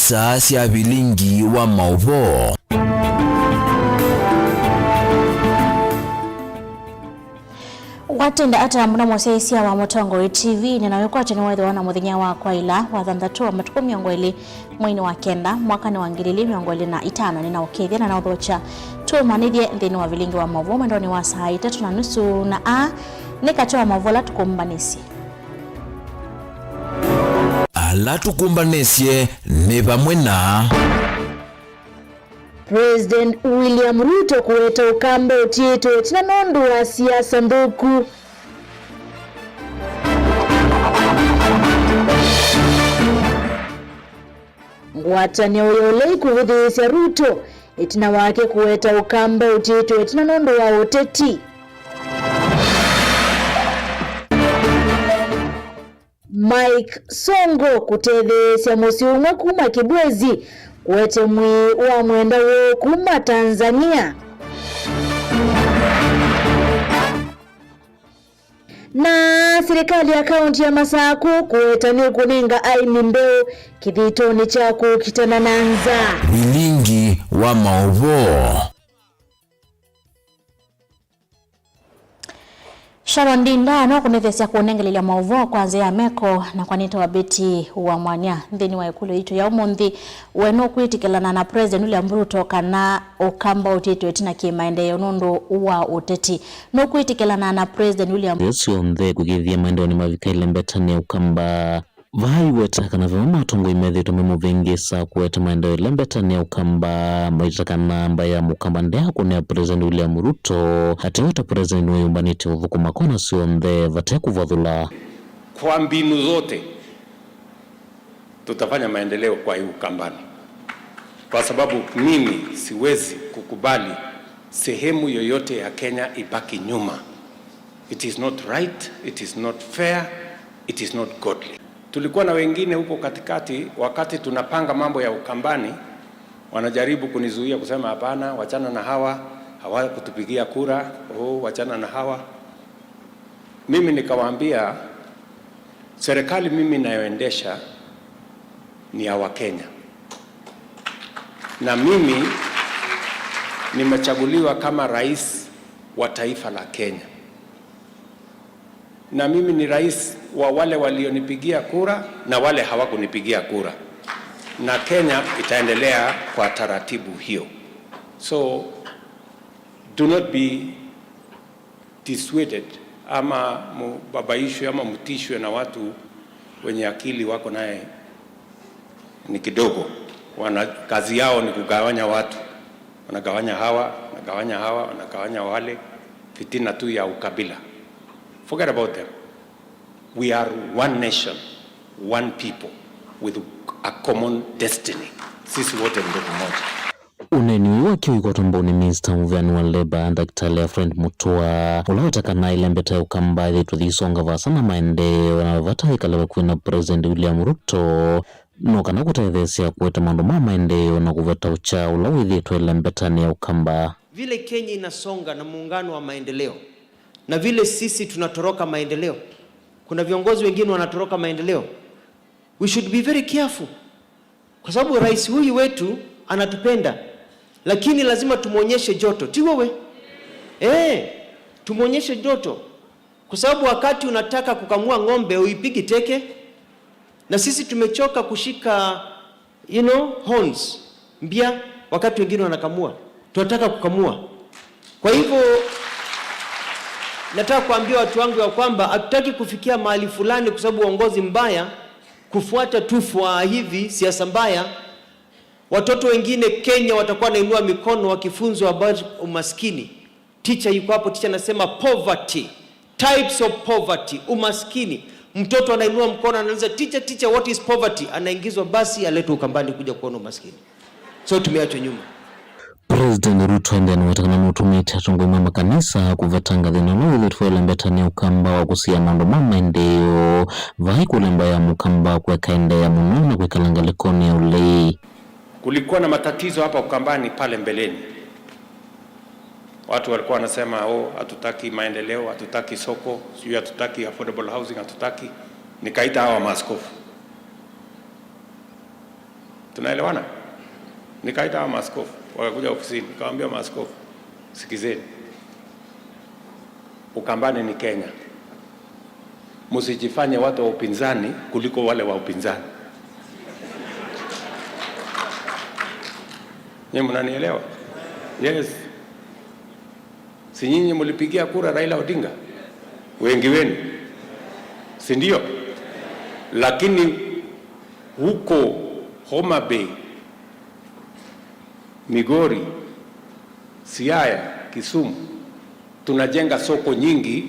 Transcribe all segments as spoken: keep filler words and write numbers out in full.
Saa sya vilingi wa maũvoo. Watenda ata mũno mũsyaĩĩsya wa Mũtongoi T V, nĩnawĩkwatya nĩwethĩwa na mũthenya wa kwaĩla wa thanthatũ wa matukũ mĩongo ĩlĩ mweinĩ wa kenda mwakanĩ wa ngili ilĩ mĩongo ĩlĩ na itano, nĩnaũkethya na naũthokya tũũmanyĩthye nthĩnĩ wa vilingi wa maũvoo mwendonĩ wa saa itatũ na nusu, na aa nĩ katĩ wa maũvoo ala tũkũmbanĩsye. Ala tũkũmbanĩsye nĩ vamwe na President William Ruto kũweta ũkamba ũtiĩtwe ĩtina nũndũ wa siasa nthũku. Ngwatanĩo ya ũlei kũvĩthĩĩsya Ruto ĩtina wake kũweta ũkamba ũtiĩtwe ĩtina nũndũ wa ũteti. Mike Sonko kũtetheesya mũsyĩ ũmwe kuma Kibwezi kũete mwĩĩ wa mwenda woo kuma Tanzania. Na silikalĩ ya kaũnti ya Masakũ kũweta nĩkũnenga aĩmi mbeũ kĩthitoonĩ kya kũkitana na nzaa. Vilingi wa maũvoo. Sharon Ndinda no kũnĩthesya kũnengelelya maũvoo kwa nzĩa ya meko na kwa nĩtawa Betty wa Mwanya. Nthĩnĩ wa ĩkũlyo yitũ ya ũmũnthĩ, we nũkwĩtĩkĩlana na President William Ruto kana ũkamba ũtĩtwe ĩtina kĩmaendeeo nũndũ wa ũteti? Nũkwĩtĩkĩlana na President William Nthĩ syonthe kũkĩthya maendeeo nĩmavika ĩlembetanĩ ya ũkamba. Vaa iweta kana ve vamwe atongoi methĩĩtwe memũvĩngĩĩsa kũete maendeeo ĩlembetanĩ ya ũkamba, maita kana mbaĩ ya mũkamba ndĩakũnĩa President William Ruto, ateo ta President nĩwĩyũmbanĩtye ũthũkũma kona syonthe vate kũvathũla. Kwa mbinu zote, tutafanya maendeleo kwa hii Ukambani, kwa sababu mimi siwezi kukubali sehemu yoyote ya Kenya ibaki nyuma. It is not right, it is not fair, it is not godly. Tulikuwa na wengine huko katikati, wakati tunapanga mambo ya Ukambani, wanajaribu kunizuia kusema, "Hapana, wachana na hawa, hawakutupigia kura, oh, wachana na hawa." Mimi nikawaambia, serikali mimi nayoendesha ni ya Wakenya, na mimi nimechaguliwa kama rais wa taifa la Kenya, na mimi ni rais wa wale walionipigia kura na wale hawakunipigia kura, na Kenya itaendelea kwa taratibu hiyo. So, do not be dissuaded ama mubabaishwe ama mtishwe na watu wenye akili wako naye ni kidogo. Wana, kazi yao ni kugawanya watu, wanagawanya hawa, wanagawanya hawa, wanagawanya wale, fitina tu ya ukabila. Forget about them. We are one nation, one people with a common destiny. Sisi wote ni ndugu moja. Ũneeni ũyũ wakiwa ikoto mbau nĩ minista mũveani wa Labour, Ndakĩtalĩ Alfred Mutua, ũla weta kana ĩlembeta ya ũkamba ĩthĩtwe yĩisonga vaasa na maendeeo na vata ĩkale vakuvĩ na President William Ruto, no kana kũtetheesya kũete maũndũ ma maendeeo na kũveta ũkya ũla wĩthĩtwe ĩlembetanĩ ya ũkamba. Vile Kenya inasonga na muungano wa maendeleo, na vile sisi tunatoroka maendeleo, kuna viongozi wengine wanatoroka maendeleo. We should be very careful. Kwa sababu rais huyu wetu anatupenda, lakini lazima tumwonyeshe joto. Tiwo we? Eh, tumwonyeshe joto. Kwa sababu wakati unataka kukamua ng'ombe, uipigi teke. Na sisi tumechoka kushika, you know, horns, mbia, wakati wengine wanakamua. Tunataka kukamua. Kwa hivyo, nataka kuambia watu wangu ya kwamba hatutaki kufikia mahali fulani kwa sababu uongozi mbaya, kufuata tu fua hivi, siasa mbaya. Watoto wengine Kenya watakuwa wanainua mikono wakifunzwa about umaskini. Teacher yuko hapo, teacher anasema poverty, types of poverty, umaskini. Mtoto anainua mkono, anauliza, "Teacher, teacher, what is poverty?" Anaingizwa basi, aletwe Ukambani kuja kuona umaskini. So tumeachwa nyuma. President Ruto endeea na weta kana nũtũmĩĩte atongoi ma makanisa kũvetanga thĩna ũla wĩthĩtwe ĩlembetanĩ ya ũkamba wa kũsiĩĩa maũndũ ma maendeeo, vai kũlemba ya mũkamba kweka endeea mũno na kwĩkala ngalĩkonĩ ya ũlei. Kulikuwa na matatizo hapa Ukambani pale mbeleni. Watu walikuwa wanasema, "Oh, hatutaki maendeleo, hatutaki soko, sijui hatutaki affordable housing, hatutaki." Nikaita hawa maaskofu. Tunaelewana? Nikaita hawa maaskofu, wakakuja ofisini, nikawaambia, "Maaskofu, sikizeni. Ukambani ni Kenya. Msijifanye watu wa upinzani kuliko wale wa upinzani." Nyinyi mnanielewa? Yes. Si nyinyi mlipigia kura Raila Odinga? Wengi wenu. Si ndio? Lakini huko Homa Bay, Migori, Siaya, Kisumu, tunajenga soko nyingi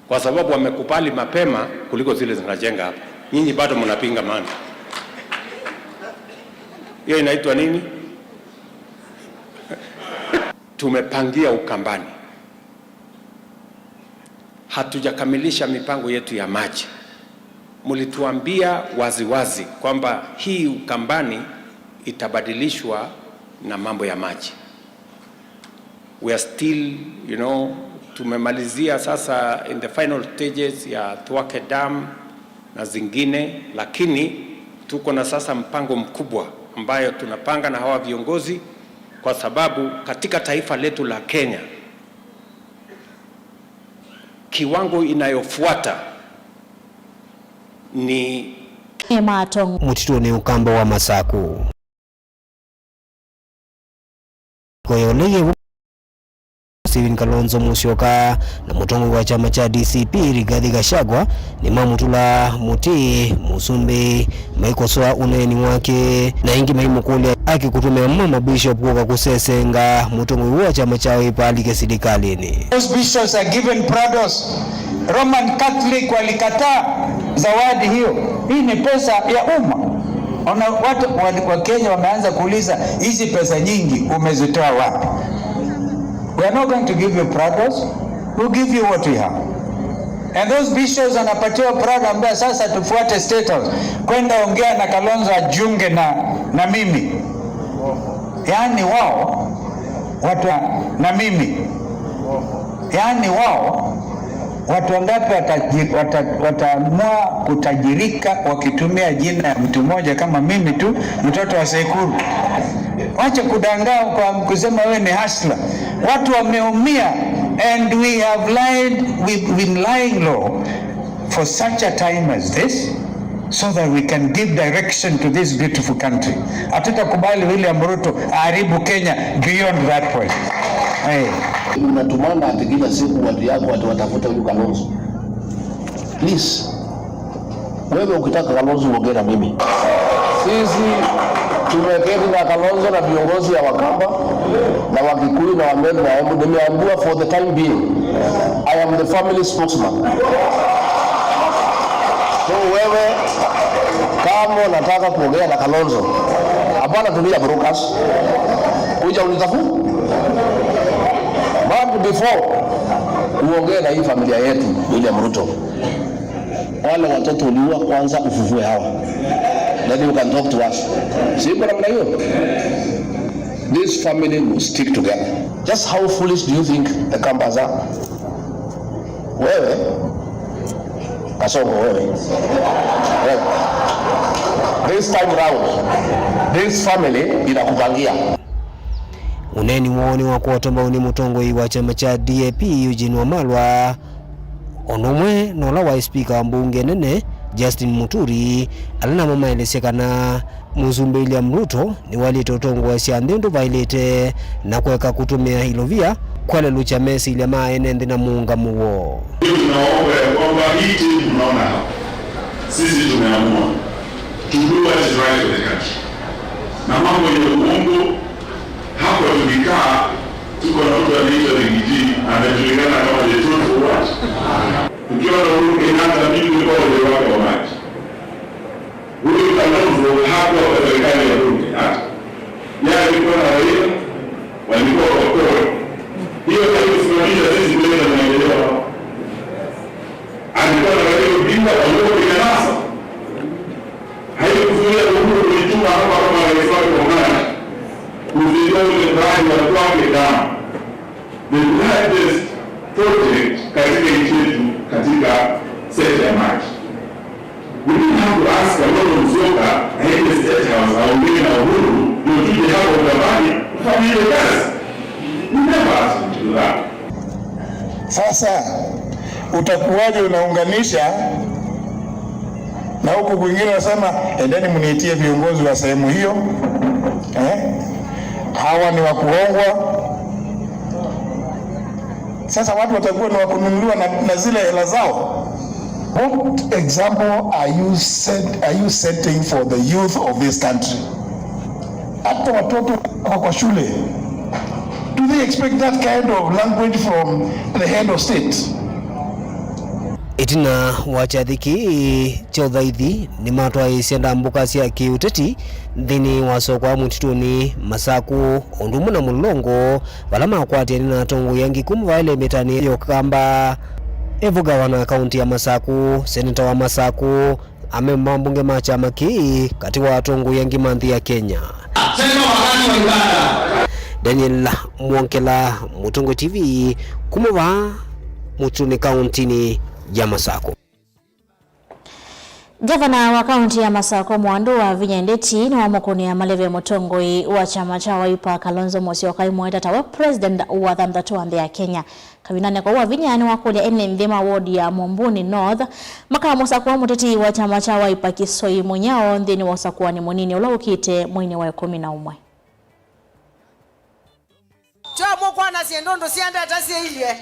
kwa sababu wamekubali mapema kuliko zile zinajenga hapa. Nyinyi bado mnapinga maana. Hiyo inaitwa nini? Tumepangia Ukambani. Hatujakamilisha mipango yetu ya maji. Mlituambia waziwazi kwamba hii Ukambani itabadilishwa na mambo ya maji. We are still, you know, tumemalizia sasa in the final stages ya Thwake Dam na zingine, lakini tuko na sasa mpango mkubwa ambayo tunapanga na hawa viongozi, kwa sababu katika taifa letu la Kenya, kiwango inayofuata ni Nĩ matong- Mũtitũnĩ Ũkamba wa Masaku. Koyole yevo Stephen Kalonzo Musyoka na mũtongoi wa kyama kya D C P Rigathi Gachagua nĩmamũtũla mũtĩ mũsumbĩ maikosoa ũneeni wake, na ĩngĩ maimũkũlya akĩkũtũmĩa mama Bishop kũka kũsesenga mũtongoi wa kyama kya Wiper alike silikalĩnĩ. Those bishops are given Prados. Roman Catholic walikataa zawadi hiyo. Hii ni pesa ya umma. Ona watu wa, wa Kenya wameanza kuuliza, "Hizi pesa nyingi umezitoa wapi?" We are not going to give you Prados. We'll give you what we have. And those bishops wanapatiwa Prado, ambia sasa tufuate State House. Kwenda ongea na Kalonzo ajiunge na, na mimi. Yaani wao, watu wa, na mimi. Yaani wao, watu wangapi wataji-, wata-, wataamua kutajirika wakitumia jina ya mtu mmoja kama mimi tu, mtoto wa Sekuru? Wacha kudangaa kwa kusema wewe ni hustler. Watu wameumia, and we have lied, we've been lying low for such a time as this, so that we can give direction to this beautiful country. Hatutakubali William Ruto aharibu Kenya beyond that point. Hey. Unatumana ati kila siku watu yako ati watafuta huyu Kalonzo. Please. Wewe ukitaka Kalonzo, ongea na mimi. Sisi tumeketi na Kalonzo na viongozi ya Wakamba na Wakikuyu na Wameru na Embu. Nimeambiwa for the time being, I am the family spokesman. So wewe, kama unataka kuongea na Kalonzo, hapana tumia brokers. Kuja unitafu-, but before uongee na hii familia yetu, William Ruto, wale watoto uliua kwanza ufufue hawa. Then you can talk to us. Si iko namna hiyo? This family will stick together. Just how foolish do you think the Kambas are? Wewe, Kasongo, wewe. Wewe. This time round, this family inakupangia. Ũneeni woo nĩwakwatwa mbau nĩ mũtongoi wa kyama kya D A P, Eugene Wamalwa, o ũndũ ũmwe na ũla waĩ spika wa mbunge nene, Justin Muturi, ala namo maelesya kana Mũsumbĩ William Ruto nĩwaĩlĩte ũtongoesya nthĩ ũndũ vaĩlĩte na kũeka kũtũmĩa ilovia kwalelũkya mesilya ma ene nthĩ na mũũngamo woo. Tunaomba ya kwamba hii timu mnaona hapa, sisi tumeamua to do what is right for the country. Na mambo ya uongo, hapa tukikaa, tuko na mtu anaitwa Rigiji, anajulikana kama the truth for what? Ukiona Uhuru Kenyatta, mimi nilikuwa waziri wake wa maji. Huyu Kalonzo hakuwa kwa serikali ya Uhuru Kenyatta. Yeye alikuwa na Raila, walikuwa kwa kura. Hiyo haikusimamisha sisi kuleta maendeleo hapa. Alikuwa na Raila Odinga, walikuwa kwenye NASA. Haikuzuia Uhuru kujituma hapa kama rais wake wa maji, kuzindua ule mradi wa Kwake Dam, the largest project katika nchi yetu katika sekta ya maji. We didn't have to ask Kalonzo Musyoka aende State House, Awingi na Uhuru, ndio tuje hapa Ukambani, tufanye ile kazi. You never asked me to do that. Sasa utakuwaje unaunganisha na huku kwingine unasema, "Endeni mniitie viongozi wa sehemu hiyo, eh? Hawa ni wa kuhongwa." Sasa watu watakuwa ni wa kununuliwa na, na zile hela zao. What example are you set, are you setting for the youth of this country? Hata watoto wako kwa shule, do they expect that kind of language from the head of state? Ĩtina wa kyathĩ kĩĩ kya ũthaithi, nĩmatwaĩĩsye ndambũka sya kĩũteti nthĩnĩ wa soko wa mũtitũnĩ Masaku, ũndũ ũmwe na Mũlolongo, vala makwatĩanĩ na atongoi angĩ kuma vaĩle mĩtanĩ ya Ũkamba. Evu gavana kaunti ya Masaku, seneta wa Masaku, amemba mbunge ma kyama kĩĩ katĩ wa atongoi angĩ ma nthĩ ya Kenya. Sema wakati wa ibada. Daniel Mwongela, Mũtongoi T V, kuma vaa Mũtitũnĩ kauntinĩ ya Masaku. Gavana wa kaunti ya Masaku, Mwandũ wa Vinya Ndeti, nĩwamũkũnĩa maleve mũtongoi wa kyama kya Wiper, Kalonzo Musyoka, aimweta tawe president wa thanthatũ wa nthĩ ya Kenya. Kavindanĩ kau, Wavinya nĩwakũlya ene nthĩ ma ward ya Mumbuni North makamũsakũa mũteti wa kyama kya Wiper, Kisoi Mũnyao, nthĩnĩ wa ũsakũanĩ mũnini ũla ũkĩte mweinĩ wa ĩkũmi na ũmwe. Kyo mũkwona syĩndũ ndũsyendete syĩilye.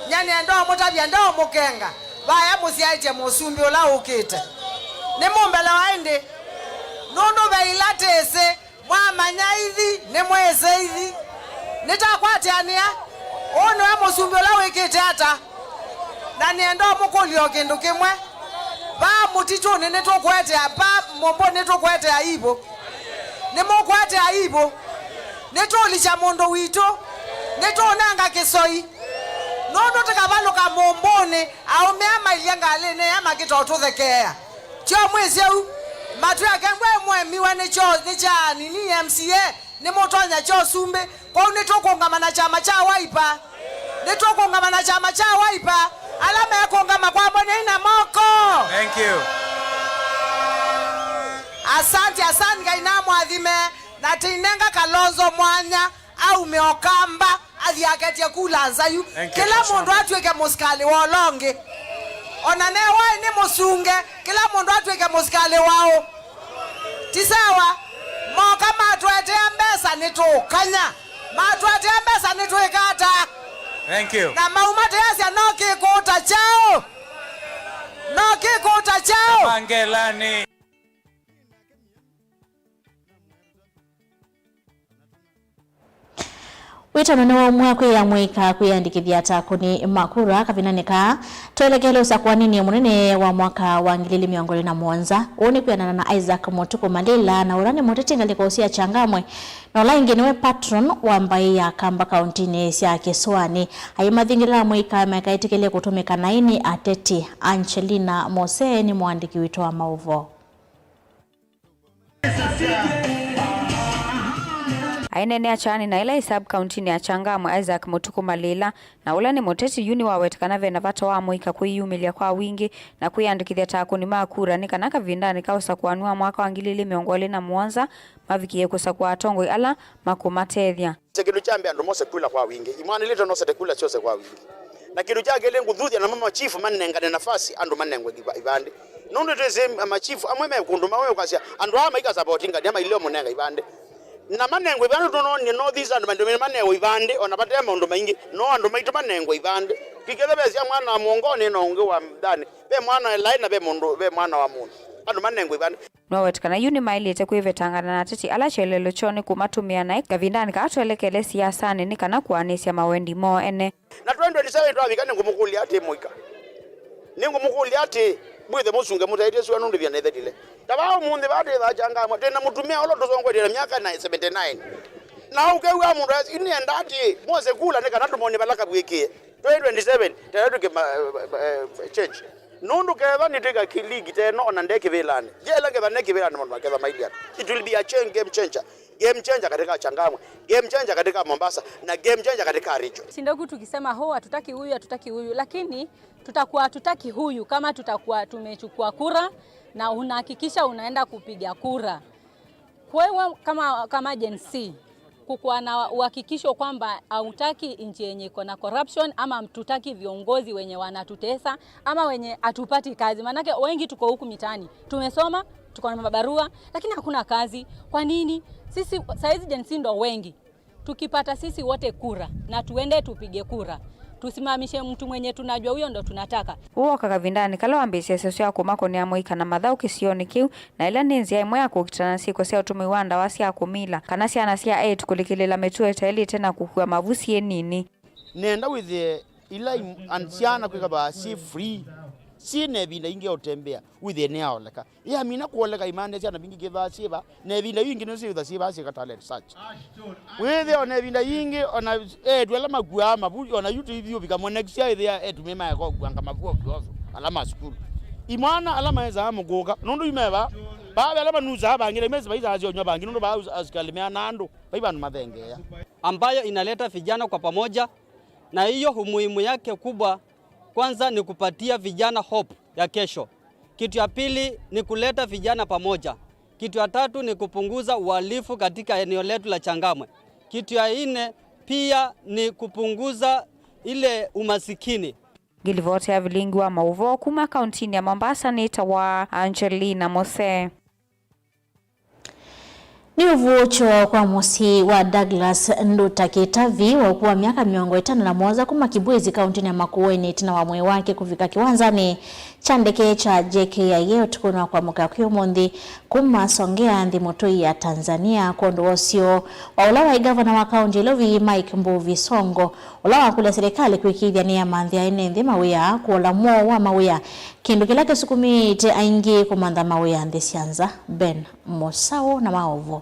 Nyie nĩenda ũmũtavya, ndeũmũkenga. Vaya mũsyaĩtye mũsumbĩ ũla ũkĩte. Nĩmũmbelewa ĩndĩ? Nũndũ ve ila tĩsĩ, mwamanya ithi, nĩmwĩsĩ ithi. Nĩtakwatĩanĩa. Ũũ nĩwe mũsumbĩ ũla wĩkĩte ata? Na nĩenda ũmũkũlya o kĩndũ kĩmwe. Vaa mũtitũnĩ nĩtũkũetea, vaa Mũmbũnĩ nĩtũkũetea ivũ. Nĩmũkũetea ivũ. Nĩtũũlikya mũndũ witũ. Nĩtũũnenga Kĩsoi. Nũndũ tũkavalũka Mũmbũnĩ, aũme aa mailye ngalĩnĩ ĩya makĩta ũtũthekeea. Kyo mwĩsĩ ũu, matwĩake ngwe mwemiwe nĩ kyo, nĩ kya nini M C A, nĩmũtonya kya ũsumbĩ. Kwoou nĩtũkũngama na kyama kya Wiper. Nĩtũkũngama na kyama kya Wiper. Ala mekũngama kwambonyei na moko. Thank you. Asante, asante, Ngai namwathime. Na tĩinenga Kalonzo mwanya aume Ũkamba athi aketye kula nzayu. Thank you, kĩla mũndũ atw'ĩke mũsikalĩ wa ũla ũngĩ. Ona newaĩ nĩ mũsunge, kĩla mũndũ atw'ĩke mũsikalĩ waũ. Ti sawa? Moka matũetea mbesa nĩtũũkanya. Matũetea mbesa nĩtwĩka ata? Thank you. Na mauma teyasya no kĩkũũta kyaũ? No kĩkũũta kyaũ? Mangelani. Wĩtano nĩ waumw'a kwĩ amũika kwĩyandĩkĩthya ta akũni ma kura kavindanĩ kaa twelekele ũsakũanĩnĩ mũnene wa mwaka wa ngili ili mĩongo ĩlĩ na mũonza. Ũũ nĩ kwĩanana na Isaac Mũtukũ Malila, na ũla nĩ mũteti ngalĩko sya Changamwe, na ũla ĩngĩ nĩwe patron wa mbaĩ ya Kamba kauntinĩ sya Kĩsũanĩ. Aĩ mathingĩla amũika mekaĩtĩkĩlye kũtũmĩka naĩ nĩ ateti. Angelina Mose nĩ mũandĩki witũ wa maũvoo. Aineenea kyaanĩ na ĩla ĩ sub kauntinĩ ya Changamwe, Isaac Mũtukũ Malila, na ũla nĩ mũteti yu, nĩwaweta kana ve na vata wa amũika kwĩyumĩlya kwa wingĩ na kwĩyandĩkĩthya ta akũni ma kura, nĩ kana kavindanĩ ka ũsakũani wa mwaka wa ngili ili mĩongo ĩlĩ na mũonza mavikĩe kũsakũa atongoi ala makũmatethya. Kĩndũ kya mbee, andũ mose kula kwa wingĩ. Imwanĩlĩte nosete kula syose kwa wingĩ. Na kĩndũ kya kelĩ, ngũthuthya namo machifu manengane nafasi andũ manengwe iva-, ivandĩ. Nũndũ twĩsĩ machifu amwe me kũndũ mamwe ũkasya, andũ aa maika support ngania maileo mũnenga ivandĩ. Na manengwe ivandĩ, tũnonie North East andũ maitũ manewe ivandĩ, ona vate maũndũ maingĩ, no andũ maitũ manengwe ivandĩ. Tikethe vesya mwana wa mũongonĩ na ũngĩ wa mthani, ve mwana wa ĩlaĩ na ve mũndũ, ve mwana wa mũndũ. Andũ manengwe ivandĩ. Nĩwaweta kana yu nĩmaĩlĩte kwĩvetangana na ateti ala kyeleelo kyoo nĩ kũmatũmĩa naĩ kavindanĩ kaa twelekele siasanĩ nĩ kana kũanĩsya mawendi moo ene. Na twenty twenty-seven twavika, nĩngũmũkũlya atĩ mũika. Nĩngũmũkũlya atĩ, mwĩthe mũsunge mũtaĩtye sua nũndũ ĩvinda nĩthĩlile. Ta vaa ũmũnthĩ vaa twĩthaa Changamwe, twĩ na mũtumĩa ũla tũsongwetye na myaka na seventy-nine. Na ũkew'a mũndũ esi, nĩenda atĩ, mose kula nĩ kana tũmone vala kavw'ĩkĩe. Twenty twenty-seven, tena twĩke ma-, eh, eh, change. Nũndũ ketha nĩtwĩka kĩ-, league teno, ona nde kĩvĩlanĩ. Yela ketha ne kĩvĩlanĩ, maũndũ maketha mailye ata. It will be a change, game changer. Game changer katika Changamwe, game changer katika Mombasa, na game changer katika region. Shindoku tukisema, "Oh, hatutaki huyu, hatutaki huyu," lakini tutakuwa hatutaki huyu kama tutakuwa tumechukua kura na unahakikisha unaenda kupiga kura. Wewe kama, kama Gen Z, kukuwa na uhakikisho kwamba hautaki nchi yenye iko na corruption, ama hatutaki viongozi wenye wanatutesa, ama wenye hatupati kazi. Maanake wengi tuko huku mitaani, tumesoma, tuko na mabarua, lakini hakuna kazi. Kwa nini? Sisi saizi Gen Z ndo wengi. Tukipata sisi wote kura na tuende tupige kura, tusimamishe mtu mwenye tunajua huyo ndo tunataka. Ũu woka kavindanĩ kala wambĩĩsya ĩsesũ ya kũmakonea mũika na mathaũ kĩsionĩ kĩu, na ĩla nĩ nzĩa ĩmwe ya kũkitana na syĩko sya ũtũmĩi wa ndawa sya kũmila, kana syana sya eĩtu kũlikĩlĩĩla mĩtuo ĩtaĩlĩte na kũkua mavu syĩ nini. Nenda wĩthĩe ila im-, an-, syana kwĩka vaa syĩ free, syĩ na ĩvinda yingĩ ya ũtembea, wĩthĩe nĩyaoleka. Yamina kũoleka, imanthe syana mbingĩ kĩvaa syĩva, na ĩvinda yingĩ nĩsyo syĩtha syĩva syĩka talent search. Wĩthĩa ona ĩvinda yingĩ, ona eĩtu ala makuaa mavu, ona yu tũithyũvika mo next year, ĩthĩa eĩtu me maeka ũkuanga mavu ovyo ovyo, ala ma sukulu. Imwana ala maesaa mũkũka, nũndũ yu meva, vaa ve ala manusaa vangĩ, na imesi vaisaa syonywa vangĩ, nũndũ vaa asikalĩ meana andũ, vai vandũ mathengeea. Ambayo inaleta vijana kwa pamoja, na hiyo umuhimu yake kubwa, kwanza ni kupatia vijana hope ya kesho. Kitu ya pili ni kuleta vijana pamoja. Kitu ya tatu ni kupunguza uhalifu katika eneo letu la Changamwe. Kitu ya nne pia ni kupunguza ile umasikini. Ngilivoti ya vilingi wa maũvoo kuma kauntinĩ ya Mombasa nĩtawa Angelina Mose. Nĩ ũvuũkyo kwa mũsyĩ wa Douglas Nduta Kĩtavi wa ũkũũ wa myaka mĩongo ĩtano na mũonza kuma Kibwezi, kauntinĩ ya Makueni, ĩtina wa mwĩĩ wake kũvika kĩwanzanĩ kya ndeke kya J K I A ũtukũnĩ wa kwamũka kwĩ ũmũnthĩ kuma Songea, nthĩ mũtũi ya Tanzania, kwondũ wa ũseo wa ũla waĩ ngavana wa kaunti ya Ilovi, Mike Mbuvi Sonko, ũla wakũlya silikalĩ kwĩkĩĩthya nĩyamanthĩa ene nthĩ mawĩa kũola mwoo wa mawĩa, kĩndũ kĩla kĩsukumĩĩte aingĩ kũmantha mawĩa nthĩ sya nza. Ben Mũsaũ na maũvoo.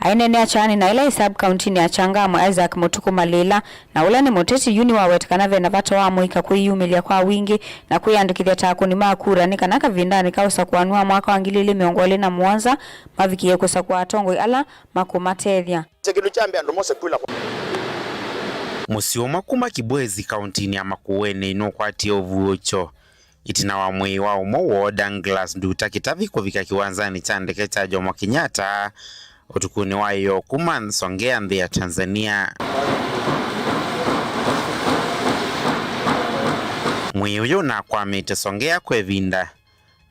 Aineenea kyaanĩ na ĩla ĩ sub kauntinĩ ya Changamwe, Isaac Mũtukũ Malĩla, na ũla nĩ mũteti yu nĩwaweta kana ve na vata wa mũika kwĩyumĩlya kwa wingĩ na kwĩyandĩkĩthya ta akũni ma kura, nĩ kana kavindanĩ ka ũsakũani wa mwaka wa ngili ilĩ mĩongo ĩlĩ na mũonza mavikĩe kũsakũa atongoi ala makũmatethya. Kya kĩndũ kya mbee andũ mose kwĩla kwa. Mũsyĩ ũmwe kuma Kibwezi, kauntinĩ ya Makueni, nũkwatie ũvuũkyo. Ĩtina wa mwĩĩ wa ũmwe woo, Douglas Nduta Kĩtavi, kũvika kĩwanzanĩ kya ndeke kya Jomo Kenyatta ũtukũnĩ wa ĩyoo kuma Songea, nthĩ ya Tanzania. Mwĩĩ ũyũ ũnakwamĩte Songea kwa ĩvinda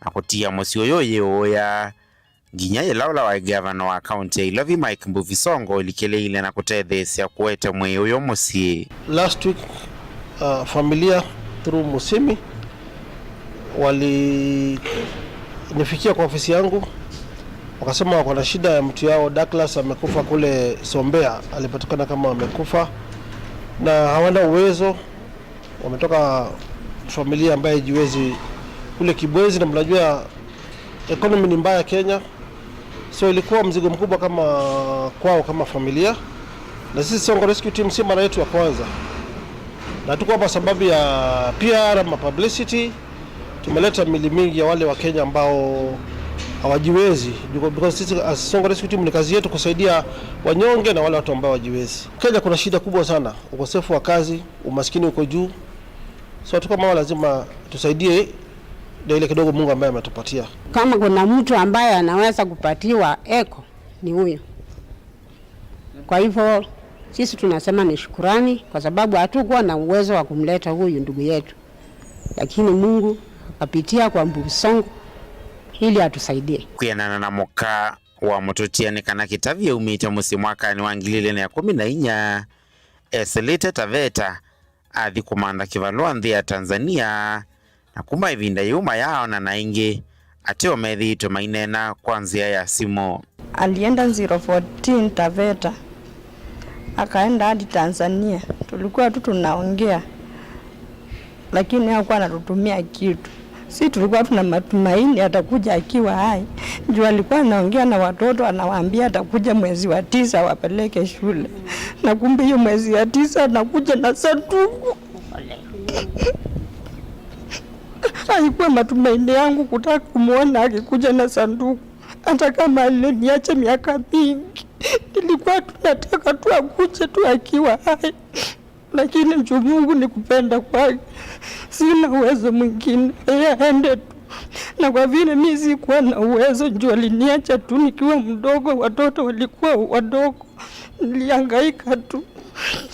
na kũtia mũsyĩ ũyũ ũyĩũũya nginya yĩla ũla waĩ ngavana wa kaunti ya Ilovi, Mike Mbuvi Sonko, ũlikĩlĩile na kũtetheesya kũete mwĩĩ ũyũ mũsyĩ. Last week, uh, familia through Musimi walinifikia kwa ofisi yangu, wakasema wako na shida ya mtu yao Douglas amekufa kule Sombea, alipatikana kama amekufa na hawana uwezo. Wametoka familia ambaye haijiwezi kule Kibwezi, na mnajua economy ni mbaya Kenya, so ilikuwa mzigo mkubwa kama kwao kama familia, na sisi Sonko Rescue Team si mara yetu ya kwanza, na tuko hapa sababu ya P R ama publicity. Tumeleta mili mingi ya wale wa Kenya ambao hawajiwezi, because sisi as Sonko Rescue Team ni kazi yetu kusaidia wanyonge na wale watu ambao hawajiwezi. Kenya kuna shida kubwa sana, ukosefu wa kazi, umaskini uko juu, so watu kama hawa lazima tusaidie na ile kidogo Mungu ambaye ametupatia. Kama kuna mtu ambaye anaweza kupatiwa eko, ni huyo. Kwa hivyo, sisi tunasema ni shukurani kwa sababu hatukuwa na uwezo wa kumleta huyu ndugu yetu, lakini Mungu akapitia kwa Mbuvi Sonko ili atusaidie. Kwĩanana na mũka wa mũtũtia nĩ kana Kĩtavi aumĩte mũsyĩ mwakanĩ wa ngili ilĩ na ĩkũmi na inya, esĩlĩte Taveta, athi kũmantha kĩvalũa nthĩ ya Tanzania, na kuma ĩvinda yĩu mayaaonana ĩngĩ, ateo methĩĩtwe maineena kwa nzĩa ya simũ. Alienda zero fourteen Taveta, akaenda hadi Tanzania. Tulikuwa tu tunaongea, lakini hakuwa anatutumia kitu. Si tulikuwa tuna matumaini atakuja akiwa hai. Juu alikuwa anaongea na watoto, anawaambia atakuja mwezi wa tisa wapeleke shule. Na kumbe hiyo mwezi ya tisa anakuja na sanduku. Haikuwa matumaini yangu kutaka kumwona akikuja na sanduku, hata kama aliniacha miaka mingi. Nilikuwa tunataka tu akuje tu akiwa hai, lakini juu Mungu ni kupenda kwake, sina uwezo mwingine, yeye aende tu. Na kwa vile mi sikuwa na uwezo, juu aliniacha tu nikiwa mdogo, watoto walikuwa wadogo, nilihangaika tu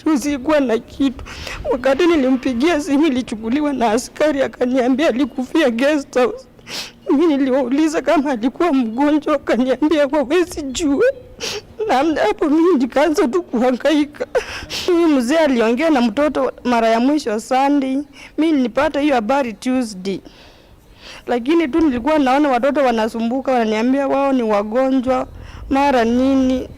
juu sikuwa na kitu. Wakati nilimpigia simu, ilichukuliwa na askari, akaniambia alikufia guest house. Mimi niliwauliza kama alikuwa mgonjwa, wakaniambia hawawezi jua. Na hapo mimi nikaanza tu kuhangaika. Huyu mzee aliongea na mtoto mara ya mwisho Sunday. Mimi nilipata hiyo habari Tuesday. Lakini tu nilikuwa naona watoto wanasumbuka, wananiambia wao ni wagonjwa, mara nini.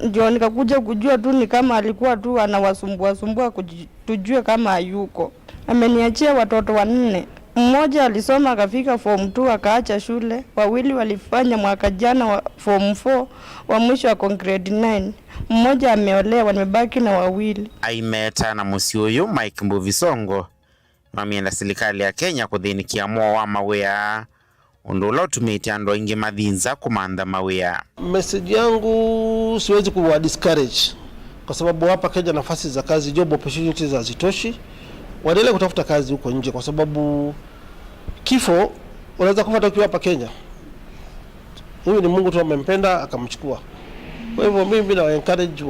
Ndio nikakuja kujua tu ni kama alikuwa tu anawasumbua sumbua kuji-, tujue kama hayuko. Ameniachia watoto wanne. Mmoja alisoma akafika form two akaacha shule, wawili walifanya mwaka jana wa form four, wa mwisho ako grade nine. Mmoja ameolewa, nimebaki na wawili. Aimeta na mũsyĩ ũyũ, Mike Mbuvi Songo, mamyenda silikalĩ ya Kenya kũthĩnĩkĩa moo wa mawĩa, ũndũ ũla ũtumĩte andũ aingĩ mathi nza kũmantha mawĩa. Message yangu, siwezi kuwa discourage kwa sababu hapa Kenya nafasi za kazi, job opportunities hazitoshi. Waendelee kutafuta kazi huko nje kwa sababu kifo, unaweza kufa hata ukiwa hapa Kenya. Huyu ni Mungu tu amempenda akamchukua. Kwa hivyo mimi na encourage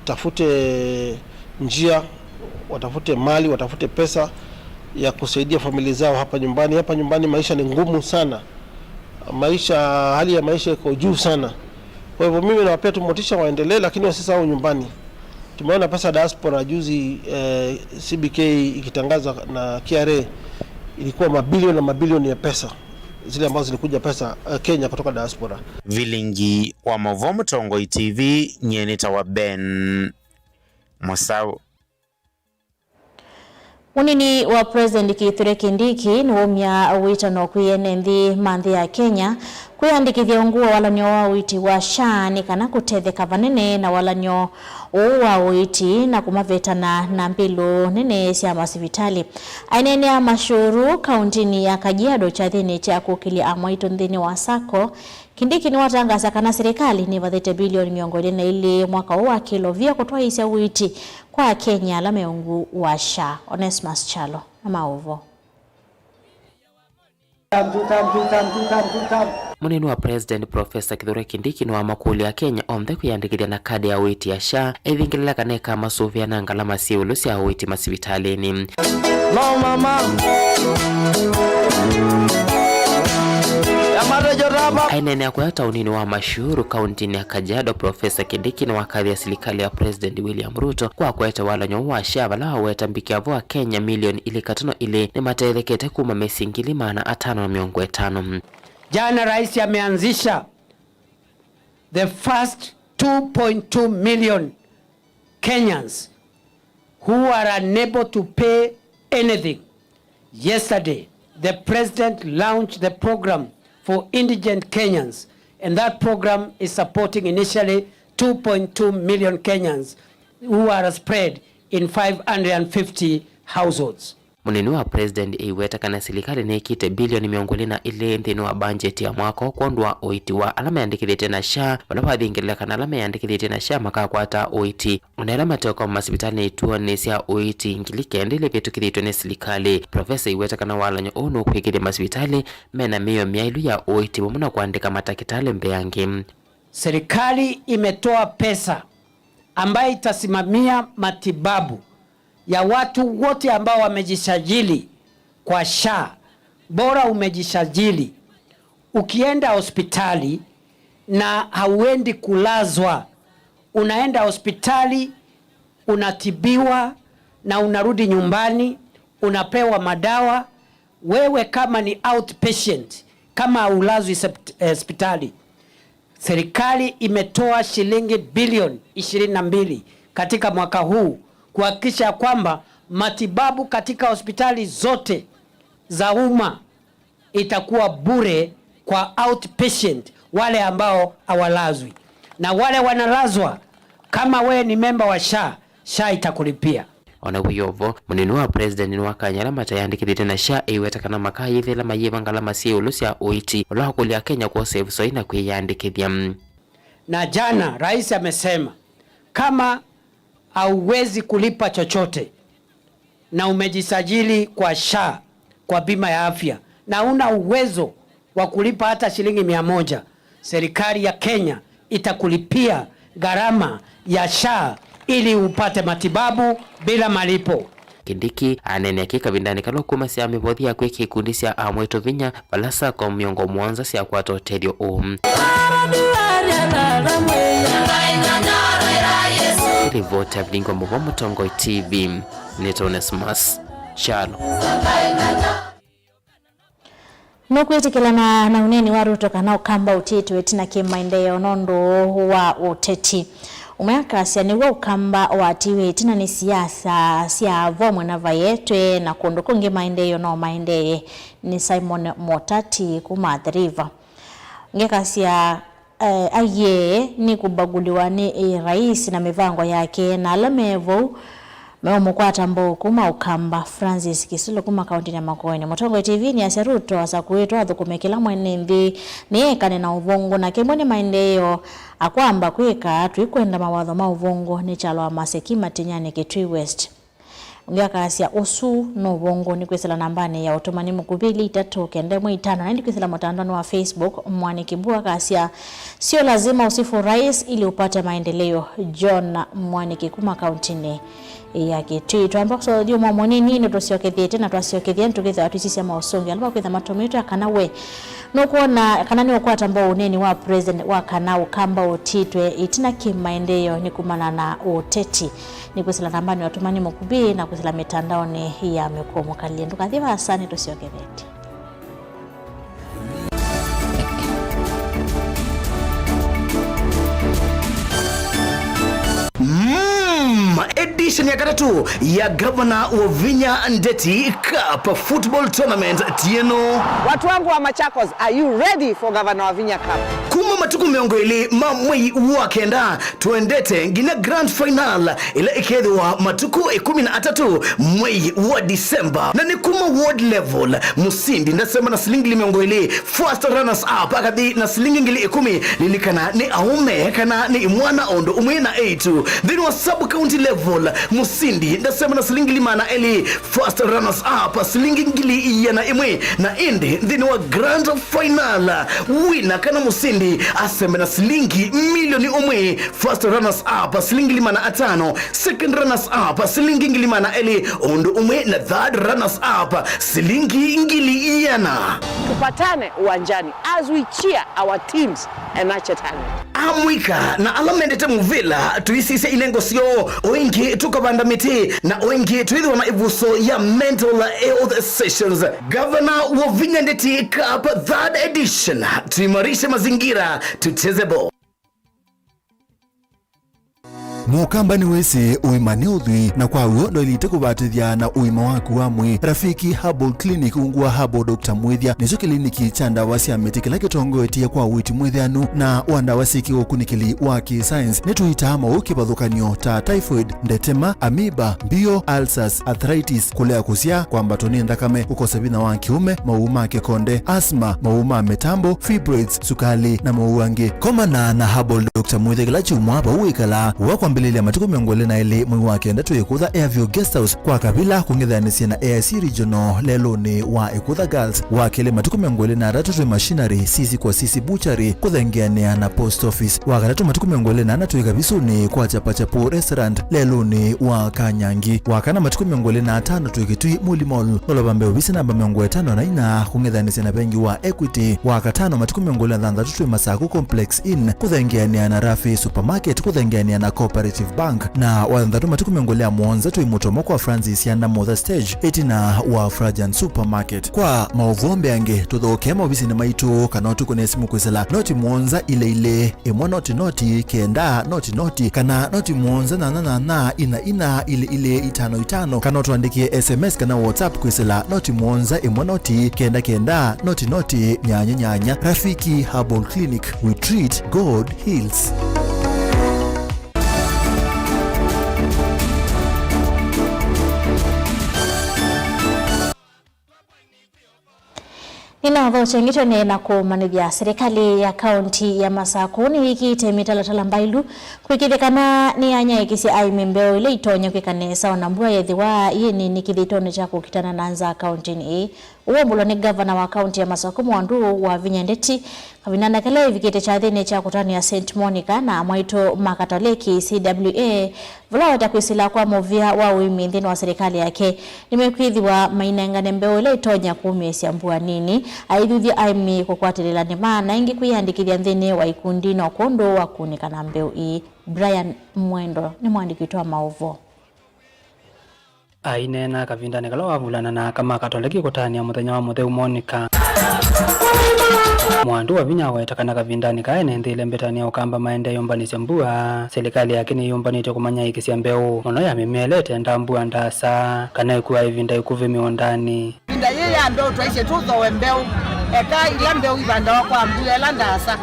watafute njia, watafute mali, watafute pesa ya kusaidia familia zao hapa nyumbani. Hapa nyumbani maisha ni ngumu sana. Maisha, hali ya maisha iko juu sana. Kwa hivyo mimi nawapea tu motisha waendelee, lakini wasisahau nyumbani. Tumeona pesa diaspora juzi, eh, C B K ikitangaza na K R A, ilikuwa mabilioni na mabilioni ya pesa, zile ambazo zilikuja pesa, eh, Kenya kutoka diaspora. Vilingi wa Mauvoo Mũtongoi T V, nyie nĩtawa Ben Mũsau. Mũnini wa President Kithure Kindiki nĩwaumya wĩtano kwĩ ene nthĩ ma nthĩ ya Kenya kwĩyandĩkĩthya ungu wa walan'yo wa ũiiti wa SHA nĩ kana kũtetheka vanene na walan'yo ũũ wa ũiiti na kũmavetana na mbĩlũ nene sya masivitalĩ. Aineenea Mashuru, kauntinĩ ya Kajiado, kyathĩnĩ kya kũkĩlya amwaitũ nthĩnĩ wa sacco, Kindiki nĩwatangaasa kana silikalĩ nĩvathĩte bilioni mĩongo ĩlĩ na ilĩ mwaka ũũ wa kĩlovia kũtwaĩĩsya ũiiti kwa Akenya ala me ungu wa SHA. Onesmus Kyalo na maũvoo. Mũnini wa President Professor Kithure Kindiki nĩwamakũlya Akenya onthe kwĩyandĩkĩthya na kadi ya ũiiti ya SHA, ethingĩlĩla kana ĩkamasũvĩa na ngalama syĩ ĩũlũ sya ũiiti masivitalĩnĩ. No mama. Yamatejo tapa. Aineenea kũya taũninĩ wa Mashuru, kauntinĩ ya Kajiado, Professor Kindiki nĩwakathya silikalĩ ya President William Ruto kwa kũete walan'yo wa SHA, vala waweta mbikĩa vo Akenya milioni ilĩ katano ilĩ nĩmatetheekete kuma mĩsyĩ ngili maana atano na mĩongo ĩtano. Jana rais ameanzisha the first two point two million Kenyans who are unable to pay anything. Yesterday, the president launched the program for indigent Kenyans, and that program is supporting initially two point two million Kenyans who are spread in five hundred fifty households. Mũnini wa President ĩiweta kana silikalĩ nĩkĩte bilioni mĩongo ĩlĩ na ilĩ nthĩnĩ wa mbanjeti ya mwaka ũũ kwondũ wa ũiiti wa ala meyandĩkĩthĩtye na SHA, vala wathingĩlĩla kana ala meyandĩkĩthĩtye na SHA makakwata ũiiti, o na ala mateũkoma masivitalĩnĩ ituonĩ sya ũiiti ngili kenda ila ivĩtũkĩthĩtw'e nĩ silikalĩ. Profesa ĩiweta kana walan'yo ũũ nũkwĩkĩthya masivitalĩ mena mĩio myaĩlu ya ũiiti vamwe na kũandĩka matakĩtalĩ mbee angĩ. Serikali imetoa pesa ambayo itasimamia matibabu ya watu wote ambao wamejisajili kwa SHA. Bora umejisajili. Ukienda hospitali na hauendi kulazwa, unaenda hospitali, unatibiwa na unarudi nyumbani, unapewa madawa. Wewe kama ni outpatient, kama haulazwi sept-, eh, hospitali, serikali imetoa shilingi bilioni ishirini na mbili katika mwaka huu kuhakikisha kwamba matibabu katika hospitali zote za umma itakuwa bure kwa outpatient, wale ambao hawalazwi. Na wale wanalazwa, kama wewe ni memba wa SHA, SHA itakulipia. O na wĩ o vo, mũnini wa president nĩwakany'a ala mateyandĩkĩthĩtye na SHA ĩiweta kana makayĩthĩla mayĩva ngalama syĩ ĩũlũ sya ũiiti, ũla wakũlya Akenya kwosa ĩvuso yĩna kwĩyandĩkĩthya. Na jana rais amesema kama hauwezi kulipa chochote na umejisajili kwa SHA, kwa bima ya afya, na una uwezo wa kulipa hata shilingi mia moja, serikali ya Kenya itakulipia gharama ya SHA ili upate matibabu bila malipo. Kindiki aneenea kĩ kavindanĩ kala ũkumasya mĩvothi ya kwĩkĩa ikundi sya amwĩtũ vinya vala sacco mĩongo mũonza syakwata ũtethyo ũũ. Ripoti ya Vilingwa Mũvo, Mũtongoi T V, nĩ Onesmus Kyalo. Nũkwĩtĩkĩlana na ũneeni wa Ruto kana Ũkamba ũtiĩtwe ĩtina kĩ maendeeo nũndũ wa ũteti? Ũmwe akasya nĩw'o Ũkamba watiwe ĩtina nĩ siasa sya vo mwena vaetwe na kũndũ kũngĩ maendeeo no maendee. Nĩ Simon Motati kuma Athi River. Ũngĩ akasya, eh, aiee nĩ kũbaguliwa nĩ, eh, rais na mĩvango yake, na ala me vau meũmũkwata mbau kuma Ũkamba. Francis Kisulu kuma kauntinĩ ya Makueni. Mũtongoi T V nĩasya Ruto asakũĩtwe athũkũme kĩla mwene nthĩ nĩ ekane na ũvũngũ, na kĩmwe nĩ maendeeo akwamba kwĩka, tũikwenda mawatho ma ũvũngũ nĩ kyalo wa Maseki Matinyani, Kitui West. Ũngĩ akasya ũsu no ũvũngũ. Nĩ kwĩsĩla nambanĩ ya ũtũmani mũkuvĩ, ili itatũ kenda ĩmwe itano, na ĩndĩ kwĩsĩla mũtandaonĩ wa Facebook, Mwani Kĩmbua akasya, sio lazima usifu rais ili upate maendeleo. John Mwaniki kuma kauntinĩ ya Kitui. Twamba kũsoma ũthyũmũo mũnini, nĩtũsyokethĩte na twasyokethĩa nĩtũkĩthĩwa twĩsisya maũsũngĩo ala makwĩtha matũmĩtwe kana we nũkwona kana nĩũkwata mbau ũneeni wa President wa kana Ũkamba ũtiĩtwe ĩtina kĩ maendeeo nĩ kumana na ũteti. Nĩ kwĩsĩla nambanĩ ya ũtũmani mũkuvĩ na kwĩsĩla mĩtandaonĩ ya mĩkũo mũkalĩle. Ndũkathi vaasa, nĩtũsyokethete. Mm, edition ya katatũ ya Gavana Wavinya Ndeti Cup Football Tournament ti ĩno. Watu wangu wa Machakos, are you ready for Gavana Wavinya Cup? Kuma matukũ mĩongo ĩlĩ ma mwei wa kenda, tũendete nginya grand final ĩla ĩkethĩwa matukũ ĩkũmi na atatũ mwei wa Disemba. Na nĩ kuma ward level, mũsindi ndasema na silingi ngili mĩongo ĩlĩ, first runners up akathi na silingi ngili ĩkũmi. Lilikana nĩ aũme kana nĩ imwana o ũndũ ũmwe na eĩtu. Nthĩnĩ wa sub county level, mũsindi ndasema na silingi ngili maana elĩ, first runners up silingi ngili iana ĩmwe, na ĩndĩ nthĩnĩ wa grand final, wina kana mũsindi asembe na silingi milioni ũmwe, first runners up silingi ngili maana atano, second runners up silingi ngili maana elĩ, ũndũ ũmwe na third runners up silingi ngili iana. Tupatane uwanjani as we cheer our teams and nurture talent. Amũika na ala mendete mũvĩla, tũisisya ilengo syoo, o ĩngĩ tũkavanda mĩtĩ, na o ĩngĩ twĩthĩwa na ĩvuso ya mental health sessions. Gavana Wavinya Ndeti Cup third edition, tuimarishe mazingira, tucheze ball. Mũkamba nĩwĩsĩ ũima nĩ ũthwii, na kwa w'o ndwaĩlĩte kũvatĩthya na ũima waku wa mwĩĩ. Rafiki Herbal Clinic ungu wa Herbal Doctor Mwĩthya nĩkyo kĩliniki kya ndawa sya mĩtĩ kĩla kĩtongoetye kwa ũiiti mwĩthĩanu na wa ndawa syĩ kĩũkunĩkĩli wa kĩ-science. Nĩtũitaa maũũ kĩvathũkany'o ta typhoid, ndetema, amoeba, mbio, ulcers, arthritis, kũlea kũsyaa, kwambatwa nĩ nthakame, kũkosa vinya wa kĩũme, maũũ ma kĩkonde, asthma, maũũ ma mĩtambo, fibroids, sukalĩ, na maũũ angĩ. Komana na Herbal Doctor Mwĩthya kĩla kyumwa vau wĩkalaa. Wa kwambĩlĩlya matukũ mĩongo ĩlĩ na elĩ mwei wa kenda twĩ Ĩkũtha Airview Guest House kwa Kavila kũng'ethanĩsya na A I C Regional lelũnĩ wa Ĩkũtha Girls. Wa kelĩ matukũ mĩongo ĩlĩ na atatũ twĩ Machinery, Sisi kwa Sisi Butchery kũthengeanĩa na Post Office. Wa katatũ matukũ mĩongo ĩlĩ na ana twĩ Kavisunĩ kwa Chapachapu Restaurant lelũnĩ wa Kanyangi. Wa kana matukũ mĩongo ĩlĩ na atano twĩ Kitui Muli Mall, nolova mbee ovisi namba mĩongo ĩtano na inya kũng'ethanĩsya na vengi wa Equity. Wa katano matukũ mĩongo ĩlĩ na thanthatũ twĩ Masaku Complex Inn kũthengeanĩa na Rafi Supermarket kũthengeanĩa na Cooperative Bank. Na wa thanthatũ matukũ mĩongo ĩlĩ na mũonza twĩ Mũtomo kwa Francis Yanda Motha Stage ĩtina wa Frajan Supermarket. Kwa maũvoo mbeange, tũthokee maovisinĩ maitũ kana ũtũkũne simũ kwĩsĩla noti mũonza ilĩ ilĩ, ĩmwe noti noti, kenda noti noti, kana noti mũonza nyanya nyanya, ina ina, ilĩ ilĩ, itano itano, kana ũtũandĩkĩe S M S kana WhatsApp kwĩsĩla noti mũonza, ĩmwe noti, kenda kenda, noti noti, nyanya nyanya. Rafiki Herbal Clinic, we treat, God heals. Nĩnaũthokya ngĩ tũendeee na kũmanyĩthya. Silikalĩ ya kaũnti ya Masakũ nĩyĩkĩĩte mĩtalatala mbailu kũĩkĩĩthya kana nĩyanyaĩĩkĩsya aĩmi mbeũ ila itonya kwĩka nesa o na mbua yĩthĩwa yĩ nini kĩthĩtonĩ kya kũkitana na nzaa kaũntinĩ ĩĩ. Ũũ wambũlwa nĩ ngavana wa kaũnti ya Masakũ Mwandu Wavinya Ndeti kavindanĩ kala ĩvikĩte kyathĩnĩ kya kũtanĩa Saint Monica na amwaitũ ma Katoleki, C W A, vala waweta kwĩsĩla kwa mũvĩa wa ũĩmi nthĩnĩ wa silikalĩ yake nĩmekwĩthĩwa mainengane mbeũ ila itonya kũmĩĩsya mbua nini, aithuthya aĩmi kũkwatĩlĩla nĩma na ĩngĩ kwĩyandĩkĩthya nthĩnĩ wa ikundi no kwondũ wa kũunĩka na mbeũ ii. Brian Mwendo nĩ mũandĩki witũ wa maũvoo. Aineena kavindanĩ kala wavulana na aka ma Katoleki kũtanĩa mũthenya wa mũtheu Monica, Mwandu Wavinya aweta kana kavindanĩ kaa ene nthĩ ĩla Mbetani ya Ũkamba maendee yũmbanĩsya mbua, silikalĩ yake nĩyũmbanĩtye kũmanyaĩĩkĩsya mbeũ mũno ya mĩmea ĩla ĩtendaa mbua ndaasa kana ĩkuaa ĩvinda ĩkuvĩ mĩũndanĩ. Ĩvinda yĩĩ ya mbeũ twaisye tũthooe mbeũ, eka ila mbeũ ivandawa kwa mbua ĩla ndaasa.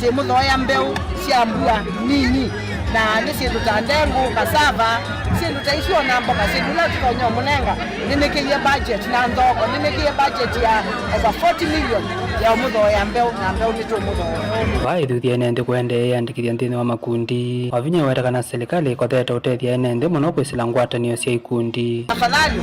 Tĩmũthooea mbeũ sya mbua nini, na nĩ syĩndũ ta ndengũ, cassava, syĩndũ ta isu, o na mboka, syĩndũ ila tũtonya ũmũnenga. Nĩnĩkĩie budget na nthoko, nĩnĩkĩie budget ya over forty million ya ũmũthooea mbeũ, na mbeũ nĩtũmũthooea. Vaa ĩthuthya ene nthĩ kũendee yĩandĩkĩthya nthĩnĩ wa makundi. Wavinya aweta kana silikalĩ ĩkothete ũtethya ene nthĩ mũno kwĩsĩla ngwatanĩo sya ikundi. Tafadhali,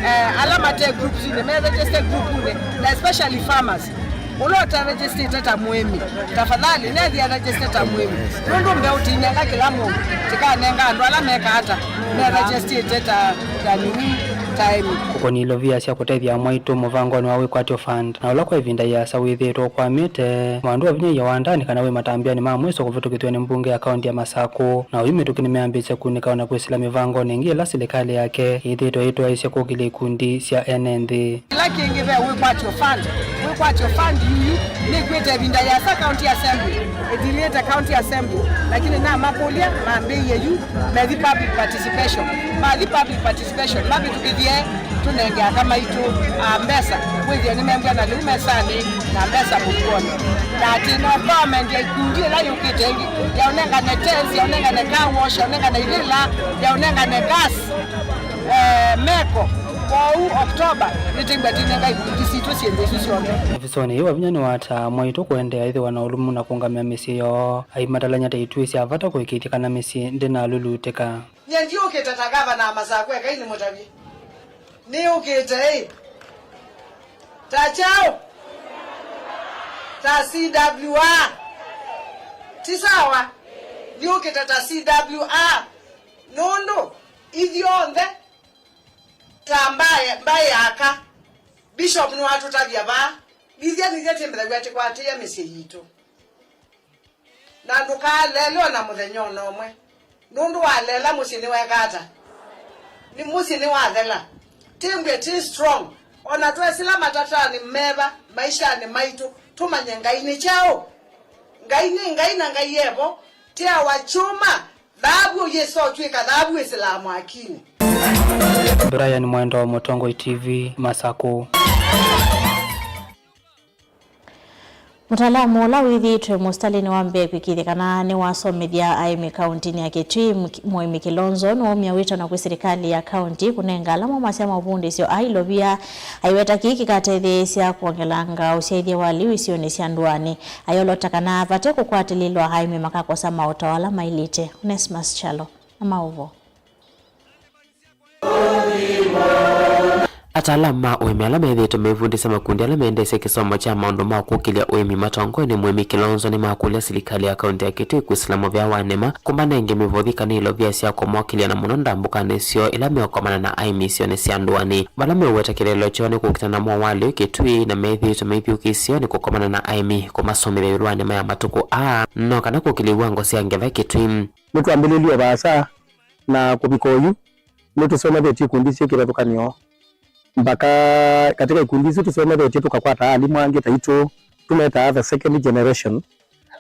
eh, ala mate groups-inĩ, me register group-inĩ, na especially farmers. Ũla ũtaregistrĩte ta mũĩmi, tafadhali, nethĩa register ta mũĩmi, nũndũ mbeũ tinenga kĩla mũndũ, tĩkanenga andũ ala meka ata, meregistrĩte ta, ta nini, ta emi. Kũkonia ilovia sya kũtethya amwaitũ mũvangonĩ wa Wĩkwatyo Fund, na ũla kwa ĩvinda yĩasa wĩthĩĩtwe ũkwamĩte, Mwandu Wavinya aiya wandanĩ kana wĩ matambyanĩ ma mwĩso kũvĩtũkĩthw'a nĩ mbunge ya kaũnti ya Masakũ, na oyu mĩtũkĩ nĩmeambĩĩsye kunĩka o na kwĩsĩla mĩvangonĩ ĩngĩ ĩla silikalĩ yake yĩthĩĩtwe ĩtwaĩĩsya kũkĩlya ikundi sya ene nthĩ. Kĩla kĩngĩ ve Wĩkwatyo Fund. Wĩkwatyo Fund yu nĩkwĩte ĩvinda yĩasa County Assembly, ĩthilĩte County Assembly, lakini namakũlya mambĩĩe yu methi public participation. Mathi public participation, mavĩtũkĩthye tũnenge aka maitũ, a, mbesa, wĩthĩe nĩmembwa na lĩu mesanĩ na mbesa mũvuonĩ. Na atĩ no government ya ikundi ĩla yũkĩte ĩngĩ, yaũnengane tents, yaũnengane car wash, yaũnengane ilĩla, yaũnengane gas, eh, meko. Kwoou October nĩtĩngwa tinenga ikundi sitũ syĩndũ isu syonthe. Ovisonĩ yu, Wavinya nĩwataa amwaitũ kũendeea ĩthĩwa na ũlũmu na kũũngamĩa mĩsyĩ yoo, aimatalany'a ta ituĩ sya vata kũĩkĩĩthya kana mĩsyĩ ndĩnalulutĩka. Nyie ndiũkĩte ta ngavana wa Masakũ ekai nĩmũtavye. Nĩũkĩte ĩ, ta kyaũ? Ta C W A. Ti sawa? Nĩũkĩte ta C W A. Nũndũ ithyonthe ta mbaĩ, mbaĩ yaka. Bishop nĩwatũtavya vaa. Ithya nithyĩ twĩmbĩthaw'a tĩkwatĩĩe mĩsyĩ yitũ. Na ndũkaleele o na mũthenya o na ũmwe, nũndũ waleela mũsyĩ nĩweka ata? Nĩ mũsyĩ nĩwathela. Tĩmbw'e tĩ strong. O na twesĩla matatanĩ meva maishanĩ maitũ, tũmanye Ngai nĩ kyaũ. Ngai nĩ Ngai na Ngai e vo. Tĩawa kyũma, thaavu ũyĩsa ũtw'ĩka thaavu wĩsĩlaa mwakinĩ. Brian Mwendo, Mũtongoi T V, Masakũ. Mũtaalamu ũla wĩthĩĩtwe mũsitalĩnĩ wa mbee kwĩkĩĩthya kana nĩwasomethya aĩmi kaũntinĩ ya Kitui, Mũĩmi Kilonzo, nĩwaumya wĩtano kwĩ silikalĩ ya kaũnti kũnenga ala maumasya maũvundĩsyo aa ilovia, aiweta kĩĩ kĩkatetheesya kwongelanga ũsyaĩthya wa lĩu isionĩ sya ndũanĩ. Ayolota kana vate kũkwatĩlĩlwa, aĩmi makakosa maũtao ala maĩlĩte. Onesmus Kyalo na maũvoo. Ataalamu ma ũĩmi ala methĩĩtwe meivundĩsya makundi ala mendeesya kĩsomo kya maũndũ ma kũkĩlya ũĩmi matongoew'e nĩ Mũĩmi Kilonzo nĩmakũlya silikalĩ ya kaũnti ya Kitui kwĩsĩla mũvea wa nĩma kũmanenge mĩvothi kana ilovia sya kũmokĩlya, na mũno ndambũkanĩ syoo ila meũkomana na aĩmi isionĩ sya ndũanĩ. Vala meũweta kĩeleelo kyoo nĩ kũkitana na mowalĩo Kitui, na methĩĩtwe meithyũũkĩsya nĩ kũkomana na aĩmi kũmasomethya ĩũlũ wa nĩma ya matukũ aa, no kana kũkĩlya iwango sya ngetha Kitui. Nĩtwambĩlĩlye o vaasa na kũvika oyu, nĩtũsomethetye ikundi syĩ kĩvathũkany'o. Mbaka katĩ ka ikundi isu tũsomethetye, tũkakwata alimũ angĩ taitũ, tũmetaa the second generation.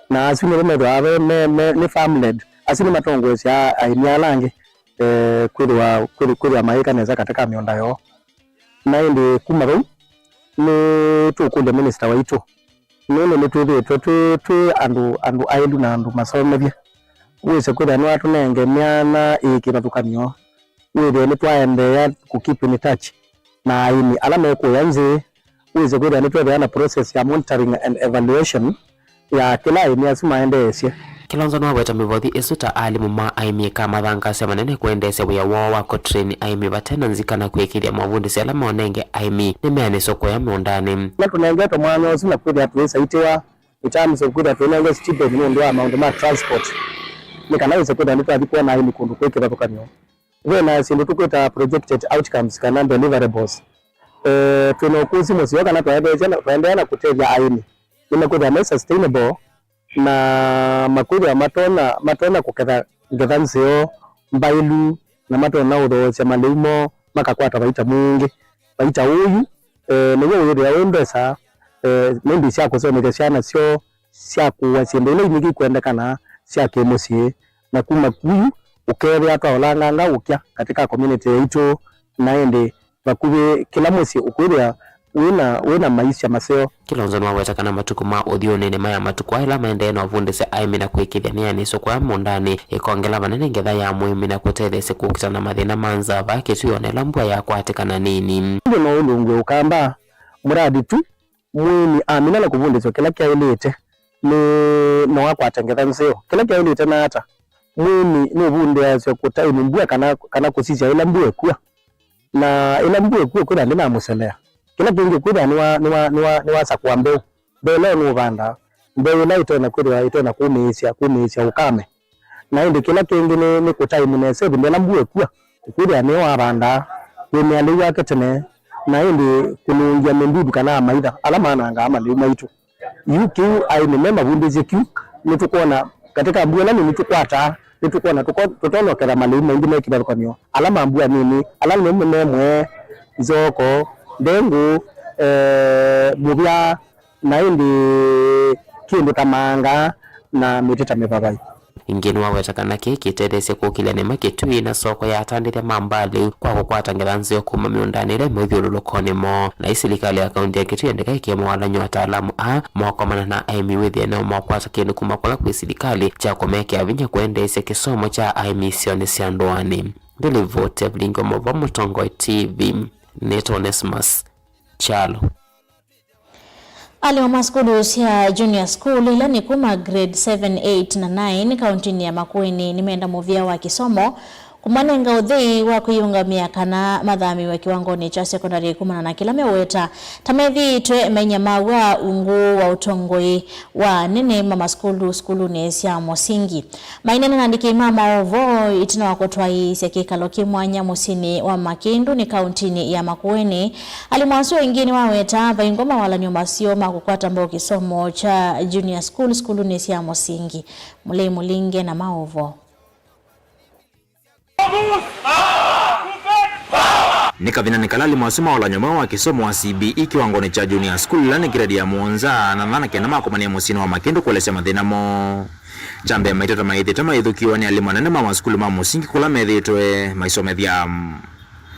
Na asu nĩvo methĩawa ve, me, me, nĩ farm led. Asu nĩmatongoesya aĩmi ala angĩ, eh, kwĩthĩwa, kwĩthĩ-, kwĩthĩwa mayĩka nesa katĩ ka mĩũnda yoo. Na ĩndĩ kuma vau, nĩtũkũlya minista waitũ, nũndũ nĩtwĩthĩĩtwe twĩ, twĩ andũ, andũ aĩlu na andũ masomethye, wĩse kwĩthĩa nĩwatũnenge myanya ĩ kĩvathũkany'o, wĩthĩe nĩtwaendeea kũ keep in touch na aĩmi ala me kũya nzĩ, wĩse kwĩthĩa nĩtwethĩa na process ya monitoring and evaluation ya kĩla aĩmi asu maendeesye. Kilonzo nĩwaweta mĩvothi ĩsu ta alimũ ma aĩmi ĩkamathangaasya manene kũendeesya wĩa woo wa kũtrain aĩmi vate na nzika na kũĩkĩĩthya mavundĩsyo ala maũnenge aĩmi nĩmeanĩswe kũya mĩũndanĩ. Ĩla tũnengetwe mwanya ũsu na kwĩthĩa tũisaitĩwa in terms of kwĩthĩa tũinengwe stipend nũndũ wa maũndũ ma transport, nĩ kana wĩse kwĩthĩa nĩtwathi kwona aĩmi kũndũ kwĩ kĩvathũkany'o. Ve na syĩndũ tũkwĩta projected outcomes kana deliverables. Eh, twĩ na ũkũsĩ mũseo kana twaendeesya na, twaendeea na kũtethya aĩmi nĩmekwĩthĩa me sustainable na makwĩthĩwa matonya, matonya kũketha ngetha nzeo, mbaĩlu, na matonya ũthoosya malĩu moo makakwata vaita mwingĩ. Vaita ũyu, eh, nĩw'o wĩthĩa wĩ mbesa, eh, maybe sya kũsomethya syana syoo, sya kũua syĩndũ ila ingĩ ikwendekana sya kĩmũsyĩ, na kuma kuyu ũkethĩa twaolanganga ũkya katika community yaitũ, na ĩndĩ vakuvĩ kĩla mũsyĩ ũkwĩthĩa wĩna, wĩna maisha maseo. Kilonzo nĩwaweta kana matukũ ma ũthyũnĩ nĩ maya matukũ ala maendee na ũvundĩsya aĩmi na kũĩkĩĩthya nĩyanĩswe kũya mũũndanĩ, ĩkongela vanene ngetha ya mũĩmi na kũtetheesya kũkita na mathĩna ma nzaa vaa kĩtui ona ĩla mbua yakwatĩkana nini. Ĩndĩ no ũlũngw'e ũkamba, mũradi tu mũĩmi amina na kũvundĩswa kĩla kyaĩlĩte, nĩ no akwate ngetha nzeo. Kĩla kyaĩlĩte na ata? Mũĩmi nũvundĩasya kũtaimi mbua kana, kana kũsisya ĩla mbua ĩkua. Na ĩla mbua ĩkua kwĩthĩa ndĩnamũselea. Kĩla kĩngĩ kwĩthĩa nĩwa, nĩwa, nĩwa, nĩwasakũa mbeũ. Mbeũ ĩla ũnũvandaa, mbeũ ĩla ĩtonya kwĩthĩwa ĩtonya kũmĩĩsya, kũmĩĩsya ũkame. Na ĩndĩ kĩla kĩngĩ nĩ, nĩ kũtaimu nesa ĩvinda ĩla mbua ĩkua, ũkwĩthĩa nĩyo wavandaa, wĩmĩa lĩu wake tene, na ĩndĩ kũnũngĩa mĩndudu kana amaitha ala manangaa malĩu maitũ. Yu kĩu aĩmi me mavundĩsye kyu, nĩtũkwona katika mbua ĩla nini tũkwataa, nĩtũkwona tũko-, tũtonya kũketha malĩu maingĩ me kĩvathũkany'o, ala ma mbua nini, ala nĩ mĩmemwe, nzoko, ndengũ, eh, mũvya, na ĩndĩ kĩndũ ta maanga na mĩtĩ ta mĩvavai. Ĩngĩ nĩwaweta kana kĩĩ kĩtetheesye kũkĩlya nĩma kĩtui na soko ya atandĩthya ma mbaalĩu kwa kũkwata ngetha nzeo kuma mĩũndanĩ ĩla ĩ mũthyũlũlũkonĩ moo. Na ĩ silikalĩ ya kaunti ya Kitui yendeka ĩkĩe mawalany'o ataalamu aa mokomana na aĩmi wĩthĩe nĩo makwata kĩndũ kuma kũla kwĩ silikalĩ kya kũmekĩa vinya kũendeesya kĩsomo kya aĩmi isionĩ sya ndũanĩ. Ndĩlivoti ya Vilingi wa Maũvoo Mũtongoi T V, nĩtwa Onesmus Kyalo. Alimũ ma sukulu sya junior school, ila nĩ kuma grade seven, eight na nine kauntinĩ ya Makueni, nĩmenda mũvĩa wa kĩsomo kũmanenga ũthei wa kwĩyũngamĩa kana mathamĩwe kĩwangonĩ kya sekondalĩ kumana na kĩla meweta ta methĩĩtwe mainyamaw'a ungu wa ũtongoi wa anene ma masukulu sukulunĩ sya mũsingi. Maineena na andĩki ma maũvoo ĩtina wa kũtwaĩĩsya kĩkalo kĩ mwanya mũsyĩnĩ wa Makindu nĩ kauntinĩ ya Makueni, alimũ asu aingĩ nĩmaweta vaingwa mawalany'o maseo ma kũkwata mbau kĩsomo kya junior school sukulunĩ sya mũsingi. Mũlei Mũlinge na maũvoo. Nĩ kavindanĩ kala alimũ asu mawalany'o moo wa kĩsomo wa C B E kĩwangonĩ kya junior school, ĩla nĩ grade ya mũonza, na anana kenda makomanie mũsyĩnĩ wa Makindu kũelesya mathĩna moo. Kya mbee, maitata maĩthĩte maĩthũkĩĩwa nĩ alimũ anene ma masukulu ma mũsingi kũla methĩĩtwe maisomethya.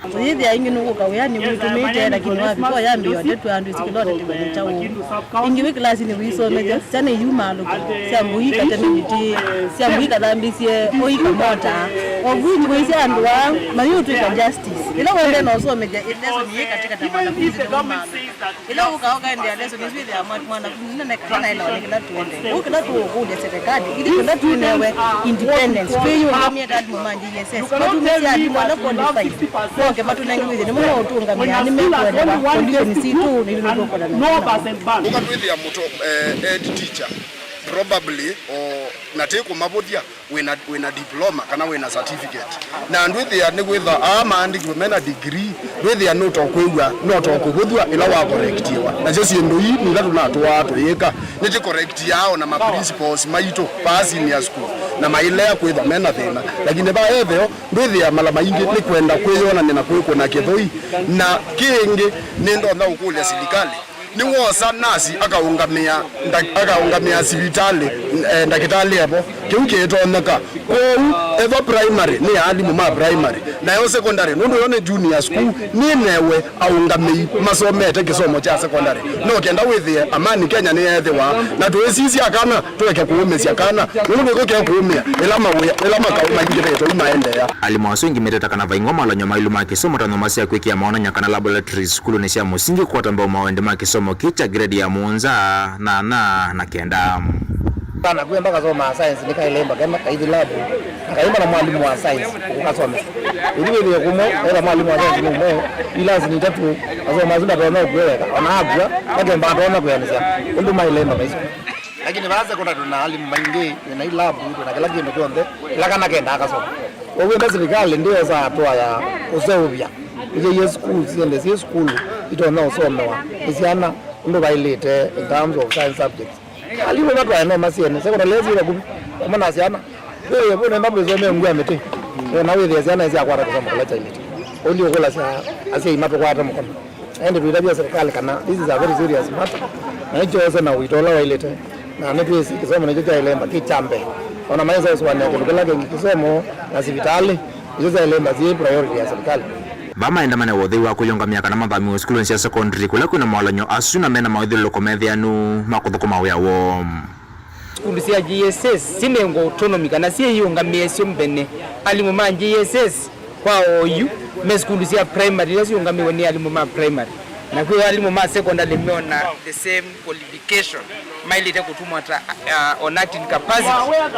Yĩthĩa ĩngĩ nũkũka wĩanĩ witũ mĩtee, lakini wavika ũyambĩĩa ũtetwa andũ ĩsikĩla ũtetew'e nĩ kyaũ. Ĩngĩ wĩ kĩlasinĩ wĩisomethya, syana iyumaa lũkũ, sya mbũi ikateme mĩtĩ, sya mbũi ikathambĩsye ũi kamota. Of which wĩsĩ andũ aa mayĩũtwĩka justice. Ĩla wendee na ũsomethya lesson yĩ katika ta mwanafunzi nĩwĩmaa lũkũ. Ĩla ũkaa ũkaendeea lesson isu ĩthĩa mwa-, mwanafunzi nene kana ĩlawa nĩ kĩla tũendee. Ũu kĩla tũũkũlya serikali, ithyĩ kĩla tũnewe independence, twĩyũngamĩe ta alimũ ma J S S, matũmĩsye alimũ ala qualified, moke matũnenge wĩthĩa nĩmo maũtũngamĩa, nĩmekũelewa condition sitũ, na ithyĩ nĩtũkũlana. Ũka twĩthĩa mũto, eh, head teacher, probably, o, na tĩ kũmavũthya, wĩna, wĩna diploma kana wĩna certificate. Na ndwĩthĩa nĩkwĩthwa aa maandĩkiwe mena degree, ndwĩthĩa nũtokwĩw'a, nũtokũvũthw'a ĩla wa correctiwa. Nasyo syĩndũ ii nĩ ila tũnatũaa tũyĩka. Nĩtĩ correctiaa ona ma principals maitũ vaa senior school, na mailea kwĩthwa mena thĩna. Lakini vaa etheo, ndwĩthĩa mala maingĩ nĩ kwenda kwĩyonany'a na kwĩkũna kĩthũi. Na kĩngĩ, nĩndonya ũkũlya silikalĩ, nĩwosa nasi akaũngamĩa nda-, akaũngamĩa sivitalĩ, eh, ndakĩtalĩ evo, Kĩu kĩtonyeka. Kwoou, ethwa primary nĩ ya alimũ ma primary, nayo secondary, nũndũ yo nĩ junior school, nĩ newe aũngamĩi masomete kĩsomo kya secondary. No kenda wĩthĩe Amani Kenya nĩyeethĩwa, na tũĩsisya kana tũeke kũũmĩsya kana, nũndũ nĩko ke kũũmĩa ĩla mawĩa, ĩla makaũ maingĩvĩte ũu maendeea. Alimũ asu aingĩ meteta kana vaingwa malany'o ma ilũ ma kĩsomo ta nyũmba sya kwĩkĩa maonany'a kana laboratories sukulunĩ sya mũsingi kũkwata mbau maũende ma kĩsomo kĩ kya grade ya mũonza, nyanya, na kenda. Kana kwĩ mpaka somaa science nĩkaĩle mpaka ema kaithi lab, na kaimba na mwalimu wa science ũkasomesa. Ĩthi wĩthĩe kũmwe, ethwa mwalimu wa science nĩ ũmwe, ilasi nĩ itatũ, asoma asu ndatonya ũkue weka, ona akua, makemba atonya kwĩanĩsya ũndũ maĩle mpaka isu. Lakini vaa sekondari twĩ na alimu maingĩ, twĩ na ilabu, twĩ na kĩla kĩndũ kyonthe, ĩla kana kenda akasoma. Ũw'o enda silikalĩ ndĩosa hatua ya kũseũvya, ĩyĩie sukulu syende syĩ sukulu itonya ũsomewa nĩ syana ũndũ vaĩlĩte in terms of science subjects. Alimũ matwae no masyene, sekondalĩ ĩsu yĩ vakuvĩ, vamwe na syana. Wĩthĩe vũnenda mwĩsomee ngua mĩtĩ, na wĩthĩe syana nĩsyakwata kĩsomo kĩla kyaĩlĩte. Ũu ndiũkũlasya asyai matũkwate mũkono. Ĩndĩ twĩtavya serikali kana this is a very serious matter, na ĩkyose na ũito ũla waĩlĩte, na nĩtwĩsĩ kĩsomo nĩkyo kyaĩle ĩmba kĩ kya mbee. Ona maĩsa ũsũanĩa kĩndũ kĩla kĩngĩ, kĩsomo na sivitalĩ, isu syaĩle ĩmba syĩ priority ya serikali. Vaa maendamane wa ũthei wa kũyũngamĩa kana mathamiwe sukulunĩ sya secondary kũla kwĩna mawalany'o asu na mena mawĩthyũlũlũko metheanu ma kũthũkũma wĩa woo. Sukulu sya G S S sinengwa autonomy kana syĩyĩũngamĩe syo mbene. Alimũ ma G S S kwa oyu me sukulu sya primary ila siũngamĩwe nĩ alimũ ma primary, na kwĩ alimũ ma secondary meona the same qualification maĩlĩte kũtũmwa ta, uh, on acting capacity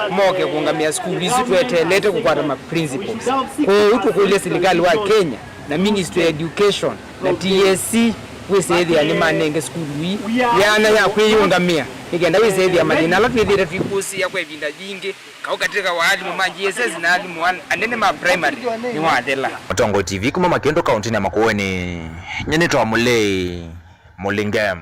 moke kũũngamĩa sukulu isu tweteelete kũkwata ma principals. Kwoou tũkũlya silikalĩ wa Kenya na Ministry ya Education na T S C wĩsĩĩthĩa nĩmanenge sukulu ii yanya ya kwĩyũngamĩa, nĩ kenda wĩsĩĩthĩa mathĩna ala twĩthĩĩte twĩkũsĩĩa kwa ĩvinda yingĩ, kaũ katĩ ka wa alimũ ma G S S na alimũ an-, anene ma primary nĩwathela. Mũtongoi T V kuma Makĩndũ kaũntĩnĩ ya Makueni, nyie nĩtawa Mũlei Mũlinge.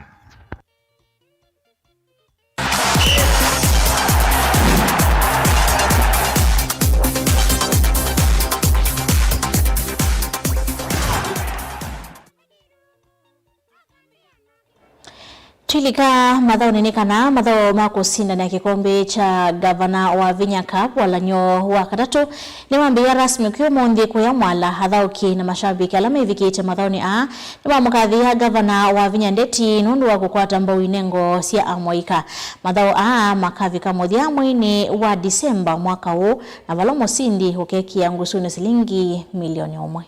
Twĩlika mathaũnĩ nĩ kana mathaũ ma kũsindana kĩkombe kya Gavana wa Vinya Cup walany'o wa katatũ nĩmambĩĩa rasmi kwĩ ũmũnthĩ kũya Mwala. Athaũki na mashabiki ala mevikĩte mathaũnĩ aa nĩmamũkathĩĩa Gavana wa Vinya Ndeti nũndũ wa kũkwata mbau inengo sya amwaika. Mathaũ aa makavika mũthya mweinĩ wa Disemba mwaka ũũ, na vala mũsindi ũkekĩa ngusunĩ silingi milioni ũmwe.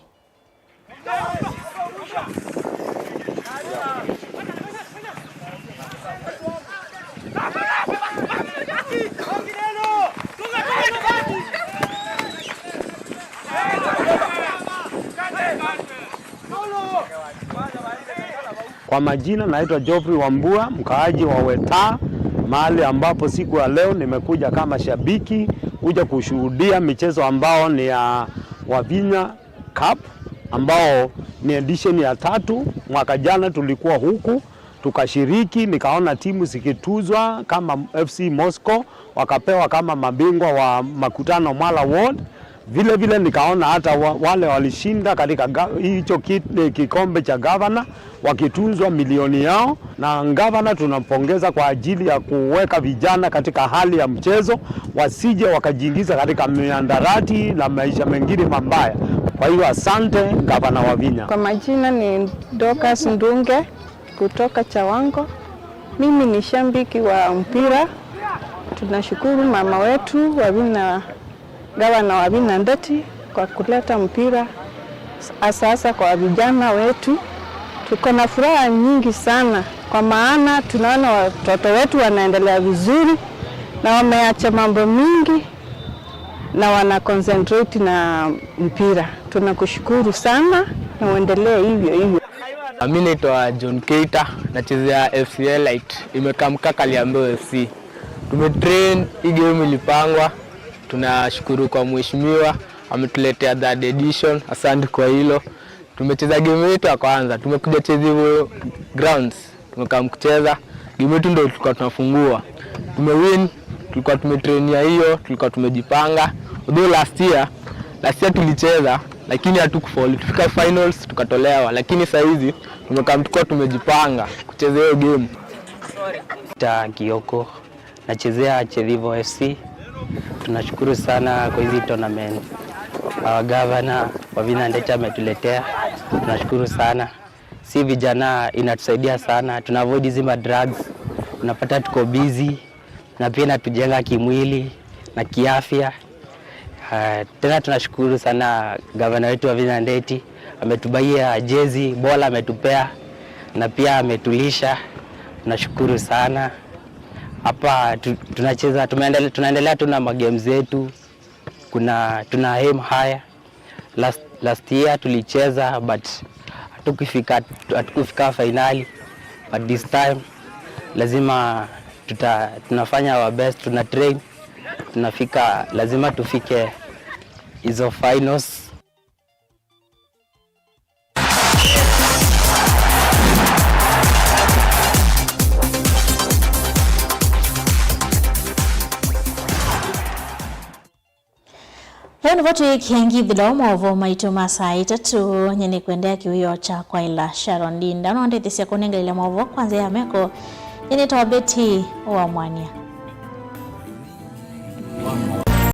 Kwa majina naitwa Geoffrey Wambua, mkaaji wa Wetaa, mahali ambapo siku ya leo nimekuja kama shabiki kuja kushuhudia michezo ambao ni ya Wavinya Cup ambao ni edition ya tatu. Mwaka jana tulikuwa huku tukashiriki, nikaona timu zikituzwa kama F C Moscow, wakapewa kama mabingwa wa makutano Mwala Ward. Vile vile nikaona hata wa, wale walishinda katika ga-, hicho ki-, eh, kikombe cha gavana wakitunzwa milioni yao, na gavana tunampongeza kwa ajili ya kuweka vijana katika hali ya mchezo, wasije wakajiingiza katika miandarati na maisha mengine mabaya. Kwa hiyo asante gavana Wavinya. Kwa majina ni Dorcas Ndunge kutoka Chawango. Mimi ni shabiki wa mpira. Tunashukuru mama wetu Wavinya, gavana Wavinya Ndeti kwa kuleta mpira hasa hasa kwa vijana wetu. Tuko na furaha nyingi sana kwa maana tunaona watoto wetu wanaendelea vizuri na wameacha mambo mingi na wana concentrate na mpira. Tunakushukuru sana na uendelee hivyo hivyo. Mi naitwa John Keita, nachezea F C Elite, imekaa mkakali ya Mbeo F C. Tumetrain, hii game ilipangwa. Tunashukuru kwa mheshimiwa, ametuletea third edition. Asante kwa hilo. Tumecheza game yetu ya kwanza, tumekuja cheza hivyo grounds, tumekaa mkucheza. Game yetu ndio tulikuwa tunafungua. Tumewin, tulikuwa tumetrainia hiyo, tulikuwa tumejipanga. Although last year, last year tulicheza, lakini hatukufaulu. Tufika finals, tukatolewa. Lakini saa hizi, tumekaa tulikuwa tumejipanga kucheza hiyo game. Ta Kioko. Nachezea Chethivo F C. Tunashukuru sana kwa hizi tournament our governor Wavinya Ndeti ametuletea. Tunashukuru sana. Si vijana inatusaidia sana. Tuna avoid hizi ma drugs. Unapata tuko busy na pia inatujenga kimwili na kiafya. Ah, tena tunashukuru sana gavana wetu Wavinya Ndeti, ametubaia jezi, bola ametupea na pia ametulisha. Tunashukuru sana. Hapa tu, tunacheza, tumeendele-, tunaendelea tu na magames zetu. Kuna, tuna aim higher. Last, last year tulicheza but hatukufika, hatukufika fainali, but this time lazima tuta, tunafanya our best, tuna train, tunafika, lazima tufike hizo finals. Vau nĩvo twĩkie ngithĩlo maũvoo maitũ ma saa itatũ. Nyie nĩkwendea kĩwĩoo kya kwaĩla Sharon Linda. No ndĩthĩsya kũnengaĩlya maũvoo kwa nzĩa ya meko. Nyie nĩtawa Betty wa Mwania.